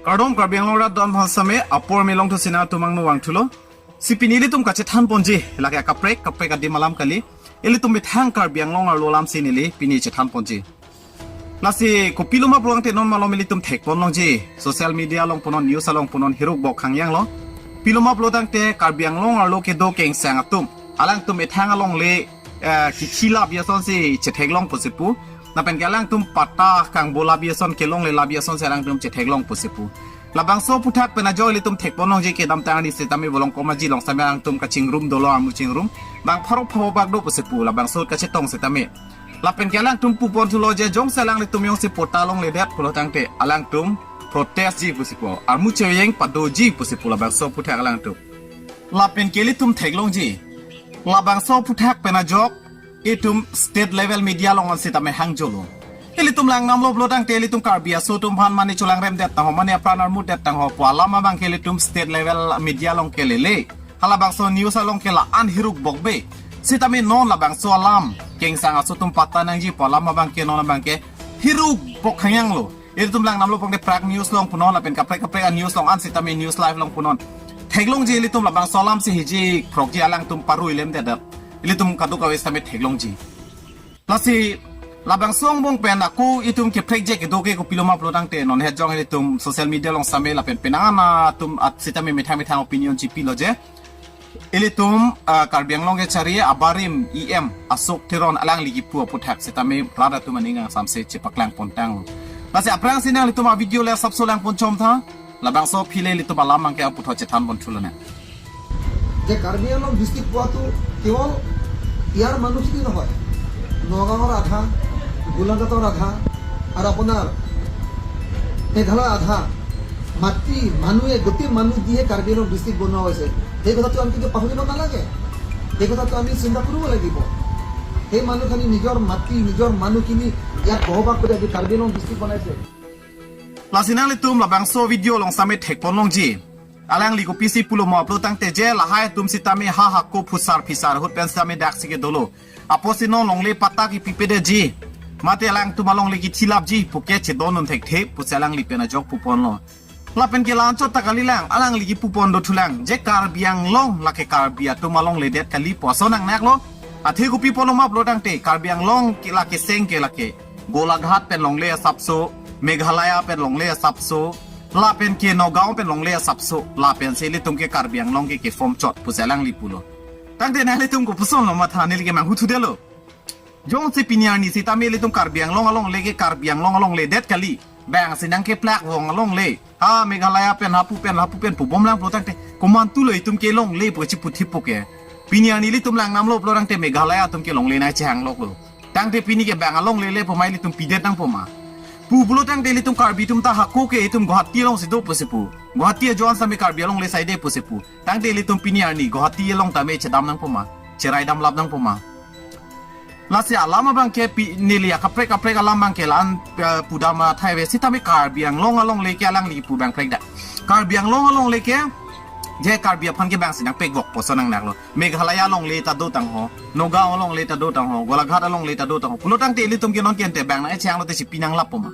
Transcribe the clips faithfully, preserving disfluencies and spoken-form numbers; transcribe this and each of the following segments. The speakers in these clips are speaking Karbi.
Kardom Karbi Anglong rat don bhal same apor melong thu sina tumang no wang thulo. Si pini ilitum kachethan ponji lake kaprek kaprek adim alam kali. Ilitum methang Karbi Anglong arlo alam si neli pini chethan ponji. Lasi kopiloma pulo tangte non malom ilitum thek pon longji. Social media along punon, news along punon, hiruk bok hangyang lo. Piloma pulo tangte Karbi Anglong arlo kedo kengsang atum, alangtum methang alongle, eh, kithi labi ason si chetheklong pusi pu. Lapen ke alangtum patta kangbo labi ason, kelongle labi ason si alangtum chetheklong pusi pu. Labangso aphuthak pen ajok ilitum thek pon longji, kedamtang arni sitame Bolong Komaji along same alangtum kachingrum dolo, armu chingrum. Bang pharo pharo bak do pusi pu, labangso kachetong sitame. Lapen ke alangtum pu pon thulo je jongsi alanglitum jongsi patta longledet pulo tangte alangtum protest ji pusi pu, armu cheyeng padoji pusi pu labangso aphuthak alangtum. Lapen ke ilitum theklongji. Labangso aphuthak pen ajok itum state level media along an sitame hangjolo. Ilitum langnamlo pulo tangte ilitum Karbi aso atum aphan mane cholangremdet tangho, mane apran armudet tangho pu alam abang ke ilitum state level media along ke lele. Halabangso news along ke la-an hiruk bok be. Sitame non labangso alam, kengsang aso atum patta nangji pu alam abang ke non abang ke hiruk bok hangyang lo. Ilitum langnamlo pangde Prag News along punon lapen kaprek kaprek a-news along an sitame News Live along punon. Theklongji ilitum labangso alam si hiji krokji alangtum parui lemdedet. Ilitum kadokave sitame theklongji. Lasi labangso angbong pen ako itum keprekje kedo ke kopiloma pulo tangte non het jong ilitum social media along same lapen penang an atum at sitame methang methang opinion chipilo je. Ilitum, ah, Karbi Anglong kechari abarim E M Ashok Teron alangli kipu aphuthak sitame rat atum aning nangsamse chepaklang pontang. Lasi aphrangsi nanglitum a-video le asapso lang pon chom tha. Labangso aphi le ilitum alam abang ke aputhot chethan pon thulo na. যে কাৰ্বি আংলং ডিষ্ট্ৰিক্ট পোৱাটো কেৱল ইয়াৰ মানুহখিনি নহয়, নগাঁৱৰ আধা, গোলাঘাটৰ আধা আৰু আপোনাৰ মেঘালয় আধা মাটি মানুহে, গোটেই মানুহ দিয়ে কাৰ্বি আংলং ডিষ্ট্ৰিক্ট বনোৱা হৈছে। সেই কথাটো আমি কিন্তু পাহৰিব নালাগে, সেই কথাটো আমি চিন্তা কৰিব লাগিব। সেই মানুহখিনি নিজৰ মাটি, নিজৰ মানুহখিনি ইয়াত বসবাস কৰি আজি কাৰ্বি আংলং ডিষ্ট্ৰিক্ট বনাইছে। Lasi nanglitum labangso video along same thek pon longji. Alangli kopisi pulo ma pulo tangte je lahai atum sitame ha hako phusar phisar ahut pen sitame daksi ke dolo. Apotsi non longle patta kipipedetji, mate alangtum alongle kithilapji puke chedondun thekthe pusi alangli pen ajok pu ponlo. Lapen ke la-anchot ta kalilang, alangli kipu pon do thulang je Karbi Anglong lake Karbi atum alongledet kali pu ason nangnaklo. Athe kopi pulo ma pulo tangte Karbi Anglong ke lake seng ke lake Golaghat pen longle asapso, Meghalaya pen longle asapso, lapen ke Nagaon pen longle asapso, lapensi ilitum ke Karbi Anglong ke ke-form chot pusi alangli pulo. Tangte nanglitum kopuson lo matha, neli ke manghu thudetlo. Jongsi pini arni sitame ilitum Karbi Anglong alongle ke Karbi Anglong alongledet kali, bang si nangkeplak vong alongle, ha Meghalaya pen, hapu pen, hapu pen pubomlang pulo tangte komantulo itum ke longle pu chiputhip puke. Pini arni ilitum langnamlo pulo tangte Meghalaya atum ke longle nangchehangloklo. Tangte pini ke bang alongle le pu ma ilitum pidet nangpo ma? Pu pulo tangte ilitum Karbi atum ta hako ke itum Guwahati alongsi do pusi pu. Guwahati ajoine sitame Karbi alongle saide pusi pu. Tangte ilitum pini arni Guwahati along tame chedam nangpo ma, cherai damlap nangpo ma? Lasi alam abang ke pi neli akaprek kaprek alam abang ke la-an, eh, pudam athai ave sitame Karbi Anglong alongle ke alangli pu bang prekdak. Karbi Anglong alongle ke je Karbi aphan ke bang si nangpekvok pu ason nangnaklo. Meghalaya alongle ta do tangho, Nagaon alongle ta do tangho, Golaghat alongle ta do tangho pulo tangte ilitum ke non ke ante bang nangchehanglo te si pi nanglappo ma?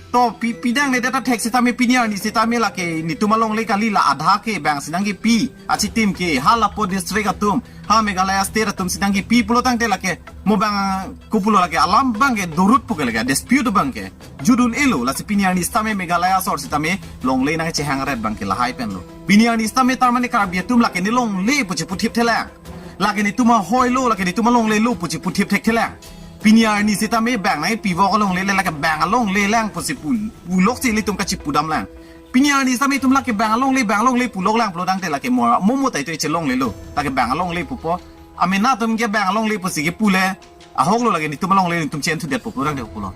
To pi, pidang ne data thek sitame pini arni sitame lake netum alongle kali, la adha ke bang si nangkepi, achitim ke ha lapu district atum, ha Meghalaya state atum si nangkepi pulo tangte lake mo bang kopulo lake alam abang ke durut puke lake dispute abang ke judun-elo. Lasi pini arni sitame Meghalaya asor sitame longle nangchehangret abang ke lahai penlo. Pini arni sitame tar mane Karbi atum lake ne longle pu chiputhip thelang, lake netum ahoilo, lake netum alonglelo pu chiputhip thekthelang. Pini arni sitame bang nangpivok alongle le lake bang alongle lang pusi pu, puloksi ilitum kachipudam lang. Pini arni sitame itum lake bang alongle, bang alongle pulok lang pulo tangte lake mo, mo mo tai to ichelonglelo, lake bang alongle pupo. Amena atum ke bang alongle pusi kepule ahoklo, lake netum alongle netum chen thudetpo pulo tangte pulo.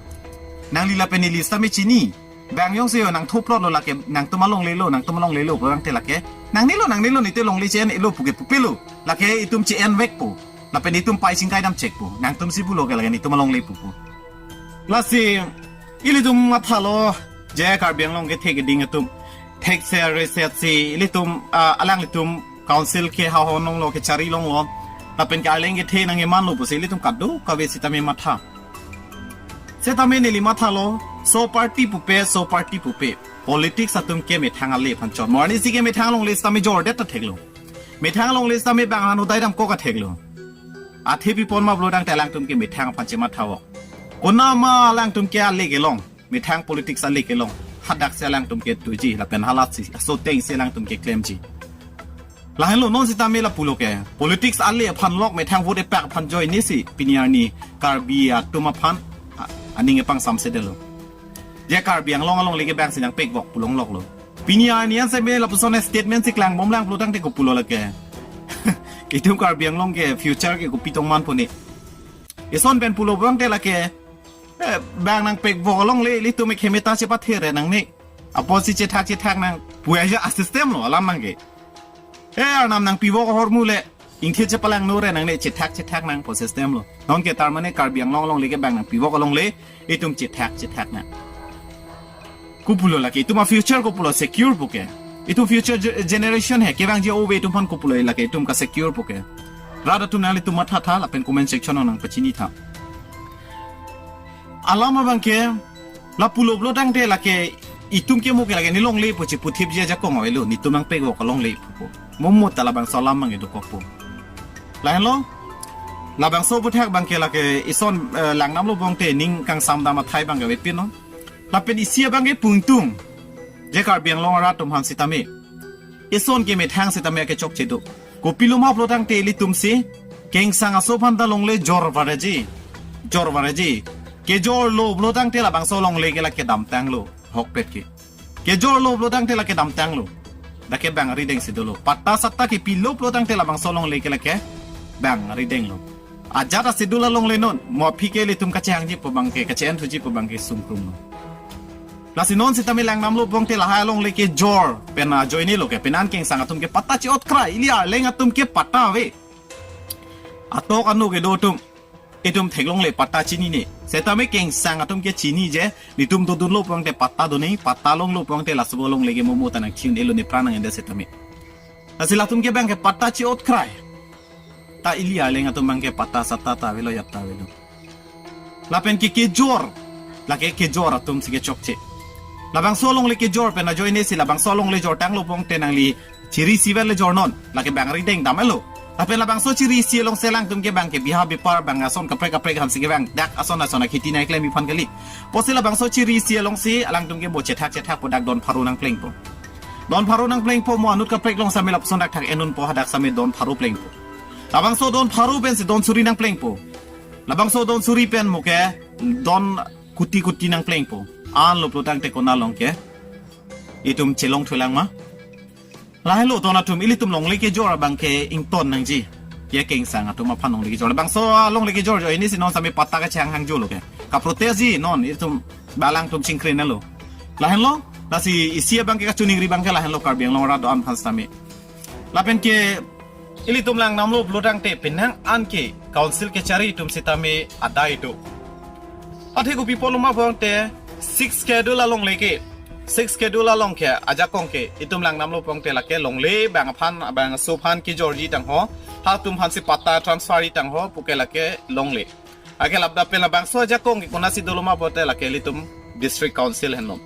Nangli lapen neli sitame chini. Bang jongsi yo nangthoplotlo lake nangtum alonglelo, nangtum alonglelo pulo tangte lake nangnelo, nangnelo, nete longle che-en-elo puke pupelo. Lake itum che-envekpo. Lapen itum pai chingkai damchekpo. Nangtumsi pulo ke lake netum alongle pupo. Lasi ilitum mathalo je Karbi Anglong kethe keding atum thekse resetsi ilitum, ah, alanglitum council ke hahononglo, kechari longlo, lapen ke arleng kethe nangkemanlo pusi ilitum kadokave sitame matha. Sitame neli mathalo, So party pupe, so party pupe. Politics atum ke methang ale aphan chot. Mo arnisi ke methang longle sitame jordet ta theklo. Methang longle sitame bang hanu dai dam kok ta theklo. Athe pi pon ma pulo tangte alangtum ke methang aphan chematha-o. Konat ma alangtum ke ale kelong. Methang politics ale kelong. Hadak si alangtum ke tuji lapen halat si. So teng si alangtum ke klemji. Lahenlo non sitame lapulo ke. Politics ale aphan lok methang vote epak aphan ajoine si pini arni Karbi atum aphan a-, aning epangsamse detlo. Je Karbi Anglong alongle ke bang si nangpekvok pu longloklo. Pini arni an seme lapuson statement si klangbomlang pulo tangte kopulo lake. Itum Karbi Anglong ke future ke kopi tong manpo ne. Ison pen pulo bangte lake. Eh, bang nangpekvok alongle ilitum ekhemeta chepathere nangne. Apotsi chethak chethak nang pu aja asystem lo alam nangke. Eh, arnam nangpivok ahormu le. Ingthir chepalang nore nangne chethak chethak nang pu system lo. Nonke tar mane Karbi Anglong alongle ke bang nangpivok alongle itum chethak chethak nang. Kopulo lake itum a future kopulo secure puke. Itum future ge-, generation he kevangji ove itum aphan kopulo lake itum ka secure puke. Rat atum nanglitum mathatha lapen comment section nangpachinitha. Alam abangke lapulo pulo tangte lake itum ke mo ke lake ne longle pu cheputhipji ajakong avelo, netum nangpekvok alongle pupo. Mo mo ta labangso alam abangke dokokpo. Lahenlo labangso aputhak abangke lake ison, eh, langdamlo bangte ning kangsam dam athai abangke avepinnon. Lapen isi abangke pungtung. Je Karbi Anglong arat atum aphan sitame ison ke methang sitame kechokche do. Kopilo ma pulo tangte ilitum si kengsang aso aphan ta longle jor vareji. Jor vareji. Kejorlo pulo tangte labangso longle ke lake damtanglo. Hokpet ke. Kejorlo pulo tangte lake damtanglo. Dak ke bang rideng si dolo. Patta satta kepilo pulo tangte labangso longle ke lake bang ridenglo. Ajat asidul alongle non. Mo aphi ke ilitum kachehangji pu abangke, kache-enthuji pu abangke sungkrumlo. Lasi non sitame langdamlo bangte lahai alongle kejor pen ajoine lo ke, penan kengsang atum ke patta che-otkrai, ili arleng atum ke patta ave. Atok anu kedo atum itum theklongle patta chinine. Setame kengsang atum ke chini je, netum dodunlo bangte patta done, patta longlo bangte laso alongle ke mo mo ta nangthi-un-elo, nepran nang-ende setame. Lasi latum ke bangke patta che-otkrai. Ta ili arleng atum bangke patta satta ta avelo, yatta avelo. Lapen ke kejor. Lake kejor atum si kechokche. Labangso alongle kejor pen ajoine si labangso alongle jortanglo bangte nangli chiri isi vet le jornon. Lake bang rideng damlo. Lapen labangso chiri isi alongsi alangtum ke bangke biha bepar bang ason kaprek kaprek aphan si ke bang dak ason ason akheti nangklemji aphan kali. Pusi labangso chiri isi alongsi alangtum ke mo chethak chethak po dak don pharo nangplengpo. Don pharo nangplengpo, mo anut kaprek along sitame lapuson dak thak enunpo, hadak sitame don pharo plengpo. Labangso don pharo pensi don suri nangplengpo. Labangso don suri pen mo ke don kuti kuti nangplengpo. Anlo pulo tangte konat along ke itum chelongthulang ma. Lahenlo ton atum, ilitum longle kejor abangke ington nangji. Ke kengsang atum aphan longle kejor. Labangso alongle kejor ajoine si non sitame patta kachehang hangjolo ke. Kaprotest ji non itum ba alangtum chingkrenlo. Lahenlo, lasi isi abangke kachiningri abangke lahenlo Karbi Anglong arat do-an aphan sitame. Lapen ke ilitum langdamlo pulo tangte penang an ke council kechari atum sitame adai do. Athe kopi pulo ma bangte sixth schedule alongle ke, sixth schedule along ke ajakong ke itum langdamlo bangte lake longle bang aphan bang aso aphan kejorji tangho, halatum aphansi patta transferji tangho puke lake longle. Ake labda pen labangso ajakong ke konatsi dolo ma bangte lake ilitum district council henlo.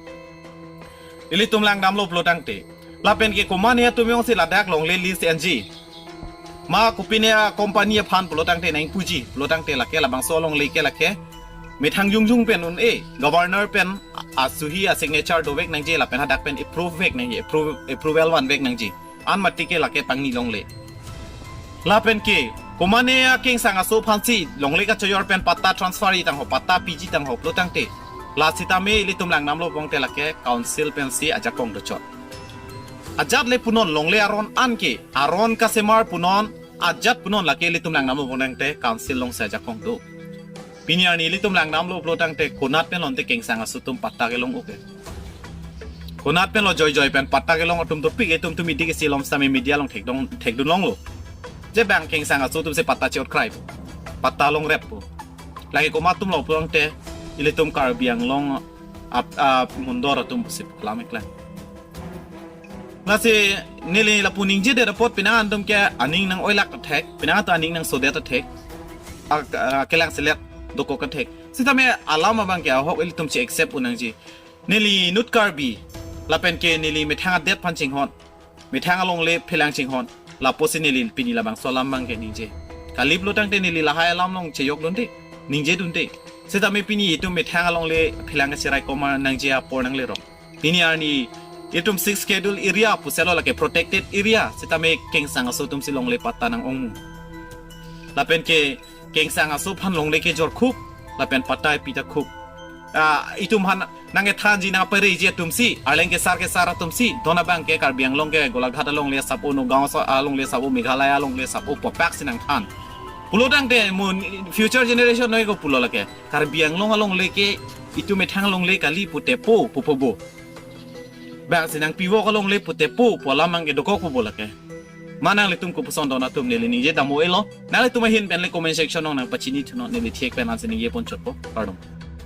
Ilitum langdamlo pulo tangte. Lapen ke komane atum jongsi ladak longle list enji. Ma kopine a company aphan pulo tangte nangpuji, pulo tangte lake labangso alongle ke lake methang jongjong pen un-e, governor pen asuhi a signature dovek nangji lapen hadak pen approve vek nangji, approve, approval vanvek nangji. An mati ke lake pangni longle. Lapen ke komane akengsang aso aphansi longle kachojor pen patta transferji tangho, patta piji tangho pulo tangte. La sitame ilitum langdamlo bangte lake council pensi ajakong dochot. Ajat le punon longle aron an ke, aron kasemar punon, ajat punon lake ilitum langdamlo bangte council alongsi ajakong do. Pini arni ilitum langdamlo pulo tangte konat pen lonte kengsang aso atum patta kelong-o ke. Konat pen lo joijoi pen patta kelong atum dopik, itum tum idik isi alom sitame media along thekdun, thekdun longlo. Je bang kengsang aso atumsi patta che-otkraipo. Patta longreppo. Lake komat atumlo pulo tangte ilitum Karbi Anglong ap, ap mundor atum pusi pu alam iklang. Lasi neli lapu ningjedet apot penang atum ke aning nang-oilak athek, penang atum aning nangsodet athek. A, a, kelang selet dokok athek. Sitame alam abang ke ahok ilitum che accept un nangji. Neli inut Karbi, lapen ke neli methang adet aphan chinghon, methang alongle phelang chinghon, lapusi neli pini labangso alam abang ke ningje. Kali pulo tangte neli lahai alam along chejok dunde, ningje dunde. Sitame pini itum methang alongle phelang kacherai koma nangji apor nanglerok. Pini arni itum Sixth Schedule area pusi lo, lake protected area, sitame kengsang aso atumsi longle patta nang-ong. Lapen ke kengsang aso aphan longle kejor khup, lapen patta pi ta khup. Ah, itum aphan nangkethanji nangpareji atumsi, arleng kesar kesar atumsi, don abang ke Karbi Anglong ke Golaghat alongle asap-o, Nagaon sa-, alongle asap-o, Meghalaya alongle asap-o, pu apak si nangthan. Pulo tangte mo future generation noi ko pulo lake, Karbi Anglong alongle ke itum methang alongle kali putepo, pupo bo. Bang si nangpivo alongle putepo, pu alam abang ke dokok pupo lake. Ma nanglitum kopuson don atum neli ningje dam-o-elo. Nanglitum ahin pen le comment section along nangpachini thunon, neli thek pen ansi ningje ponchotpo. Kardom.